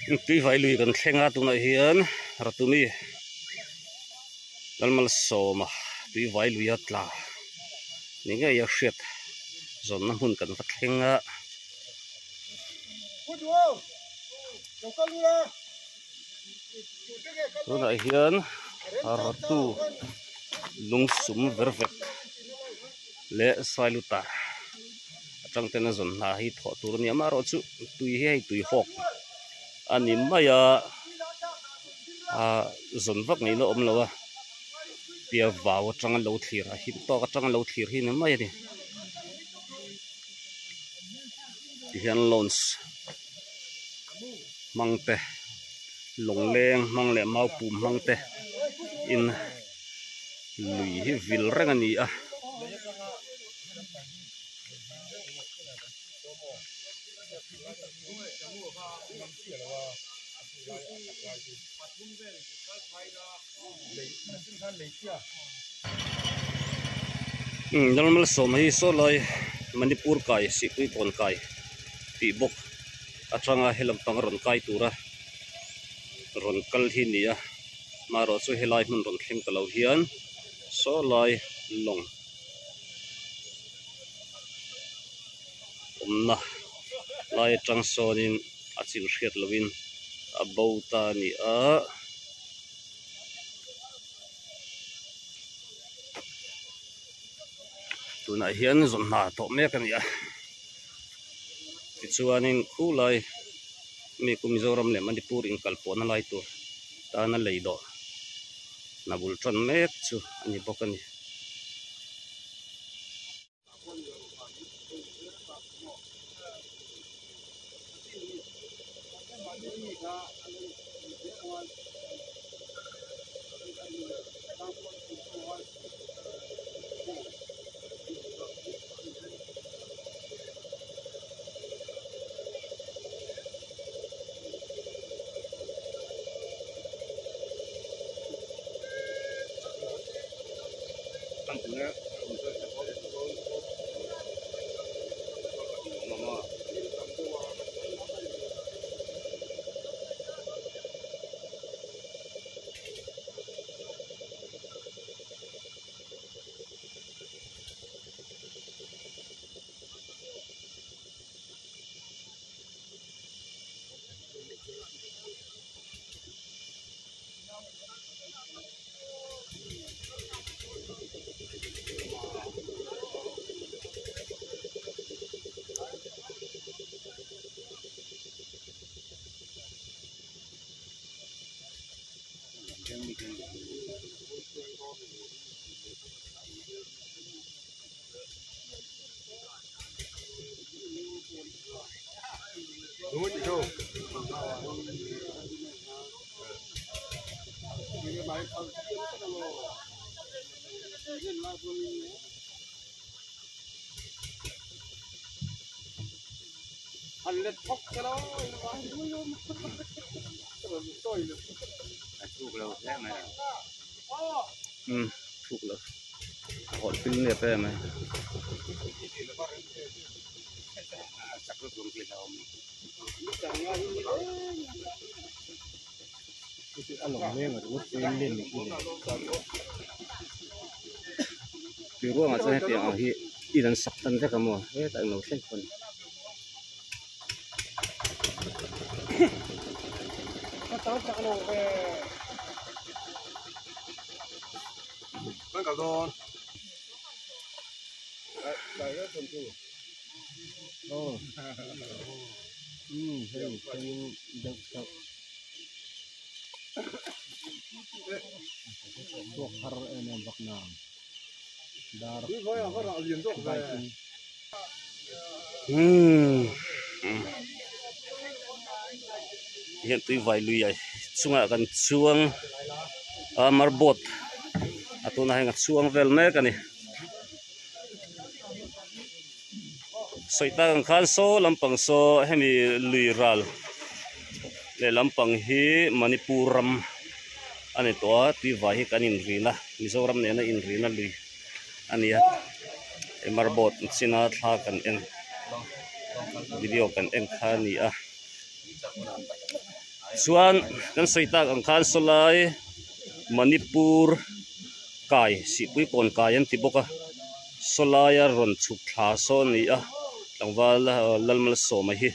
Tui vai lui kan thleng a tunah hian Ratumi Lalmalsawma tui vai lui a tla ni ngei a hriat zawnna hmun kan va thleng a. Tunah hian Ratu lungsum ver vek leh Sailutar atang ten a zawn hna hi thawh tur a ni a amaherawhchu tui hi hei tui hawk a ni mai a ah zawn vak ngaihna a awm lo a tia vau atanga lo thlir a him tawk atanga lo thlir hi a ni mai a ni tihian launch hmang te lawngleng hmang leh mau pum hmang te in lui hi vil reng a ni a. Lalmalsawma hi saw lai Manipur kai Sihpui kawn kai tih bawk atanga he lampang rawn kai tura rawn kal hi a ni a amaherawh chu helai hmun rawn thleng ta lo hian saw lai lawng awmna lai atang sawnin a chin hriat lovin a bo ta a ni a. Tunah hian zawn hna tawh mek a ni a tichuanin khulai mi ku Mizoram leh Manipur inkalpawhna lai tur tana lei dawh hna bul tan mek chu a ni bawk a ni. Thuk lo hawlh pil nep em mai. Tui ruangah chuan hetiang ang hi in an sak tan vek a maw hetah englo thleng pawn. Hian tui vai lui a chungah kan chuang a marboat a tunah hian a chuang vel mek a ni sawi tak ang khan saw lampang saw hemi lui ral leh lampang hi Manipur ram a ni tawh a tui vai hi kan inrina Mizoram nena inrina lui a ni a hei marboat china thla kan en video kan en kha a ni a. Chuan kan sawi tak ang khan sawlai Manipur kai sihpui kawn kai an ti bawk a sawlaia rawn chhuk thla saw a ni a tlangval Lalmalsawma hi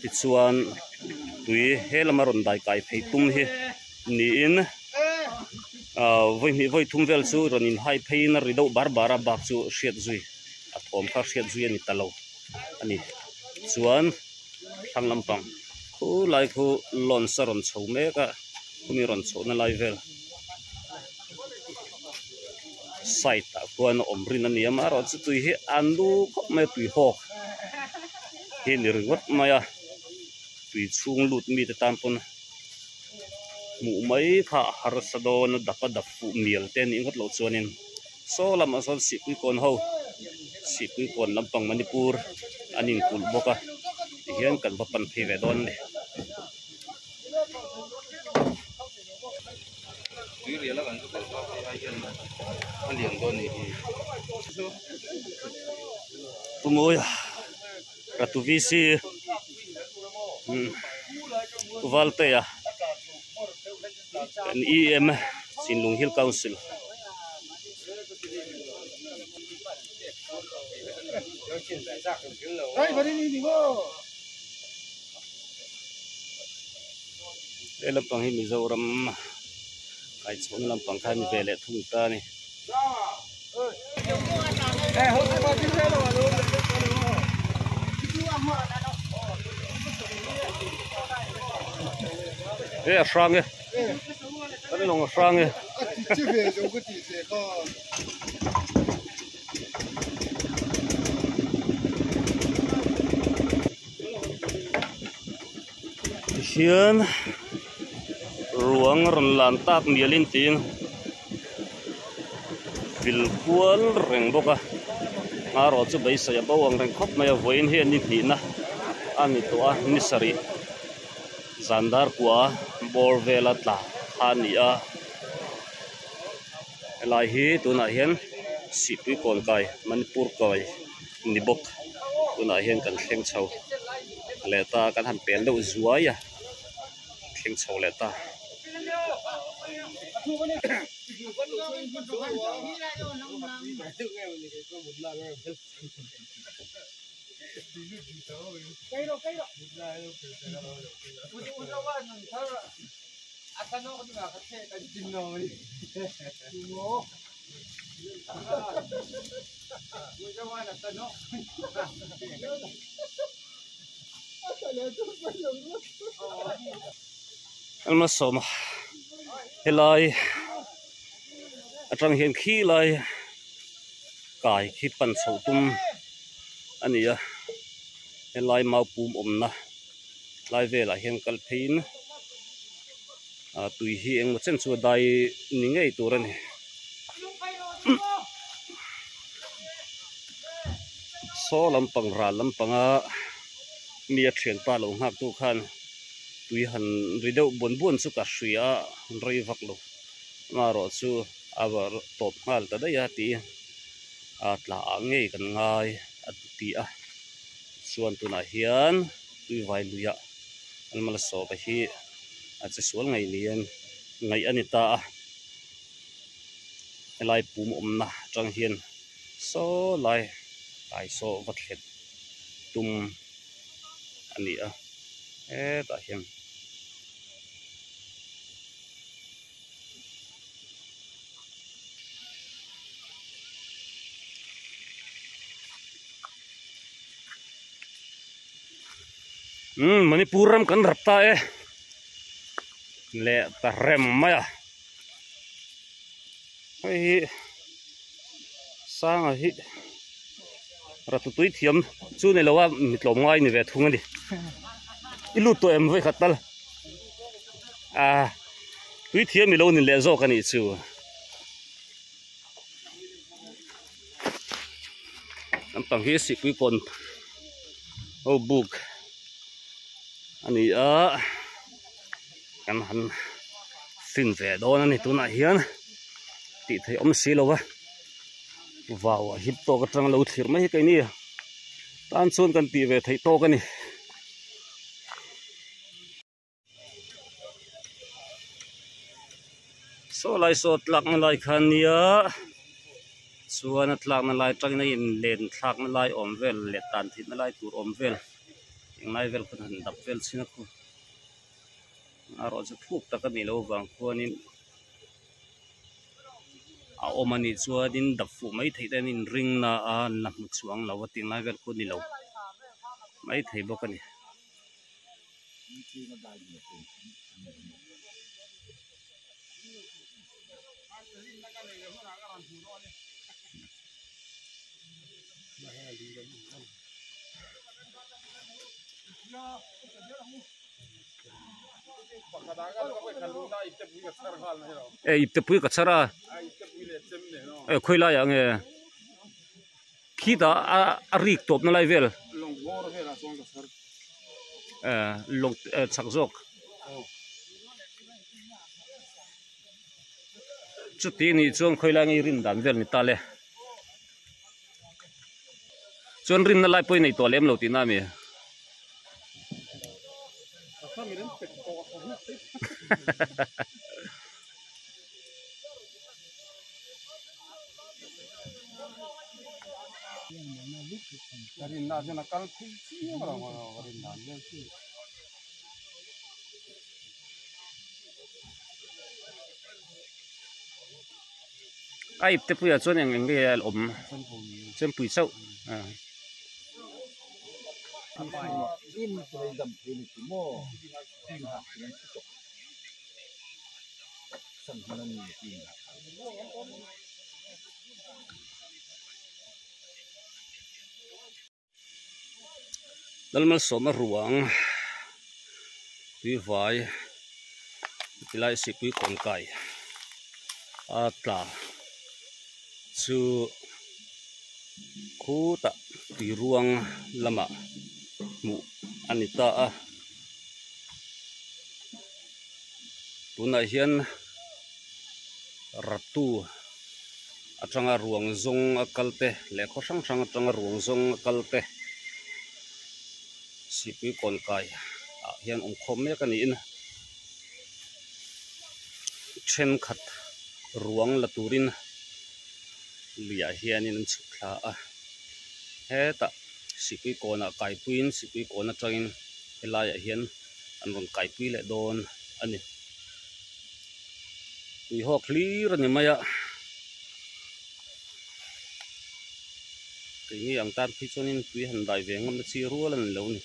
tichuan tui he lama rawn dai kai phei tum hi niin ah vawi hnih vawi thum vel chu rawn in hai pheiin a ri deuh bar bar a bak chu hriat zui a thawm kha hriat zui a ni ta lo a ni chuan. Thlang lampang khu lai khu lawn a rawn chho mek a khumi rawn chhohna lai vel side ah khuan a awm rin a ni a amaherawhchu tui hi a nu khawp mai a tui hawk hi a ni ringawt mai a tui chhung lut mite tan pawn hmuh mai kha a harsa dawn a dap a dap fuh mial te a nih ngawt loh chuanin. Saw lamah sawn sihpui kawn ho sihpui kawn lampang Manipur an inkulh bawk a tihian kan va pan phei ve dawn a ni. Pu Mawia Ratu VC Pu Valtea Kan EM Chinlung Hill Council. He lampang hi Mizoram kaichhawna lampang kha a ni ve leh thung ta a ni. E a hrang e kan lawng a hrang e. Tihian ruang rawn lan tak mialin tiin vil kual reng bawk a hmarawh chu beisei a bo ang reng khawp mai a vawiin hi a ni hnihna a ni tawh a ni sarih zan dar kua bawr vela tla kha a ni a helai hi tunah hian sihpui kawn kai Manipur kai ni bawk tunah hian kan thleng chho leh ta kan han pel deuh zuai a thleng chho leh ta. Almasawma helai atang hian khi lai kai khi pan chho tum a ni a helai mau pum awmna lai velah hian kal pheiin ah tui hi engmaw chen chu a dai ni ngei tur a ni. Saw lampang ral lampanga mi a thianpa lo nghak tu khan tui han ri deuh buan buan chu ka hria a rei vak lo amaherawh chu a tawp nghal ta daih a tih a tla ah ngei kan ngai a ti a chuan tunah hian tuivai luiah an malsawpa hi a che sual ngei niin ngaih a ni ta a. Helai pum awmna atang hian saw lai tlai saw va thlen tum a ni a hetah hian. Umm Manipur ram kan rap ta e leh ta rem mai a. Hei hi sanga hi ratutui thiam chu ni lo a mi tlawm ngai ni ve thung a ni i lut tawh em vawikhat tal a tui thiam i lo ni leh zawk a nih chu lampang hi sihpui kawn ho buk a ni a. Kan han fin ve dawn a ni tunah hian tih theih awm si lo va vau a hip tawk atang lo thlir mai hi keini tan chuan kan tih ve theih tawk a ni. Saw lai saw tlakna lai kha nia chuan a tlakna lai atangin a in len thlakna lai awm vel leh tan thihna lai tur awm vel englai vel khawn han dap vel chhin a khu erawh chu thuk tak a nih loh avang khuanin a awm a nih chuanin dap fuh mai theih te an inring na a an la hmu chuang lo a tih lai vel khu a ni lo maithei bawk a ni. E ipte pui ka chhar a e khawi lai ah nge khitah a a rik tawp na lai vel e lawng chak zawk chuti nih chuan khawi lai nge i rin dan vel ni ta le. Chuan rinna lai pawh i nei tawh lem lo tihna a mi? A ip te puiah chuan eng eng nge a awm chempui chauh Lalmalsawma ruang tuivai tilai sihpui kawnkai a tla chu khutah tui ruang lamah hmuh a ni ta a tunah hian ratu. Atanga ruang zawng a kal te leh khaw hrang hrang atanga ruang zawng a kal te sipui kawn kai ah hian awm khawm mek a niin thenkhat ruang la turin luiah hianin an chhuk thla a hetah sipui kawnah kaipuiin sipui kawn atangin helaiah hian an rawn kaipui leh dawn a ni. Tuihawk hlir a ni mai a keini ang tan phei chuanin tui han dai ve ngam na chi rual a ni lo a ni.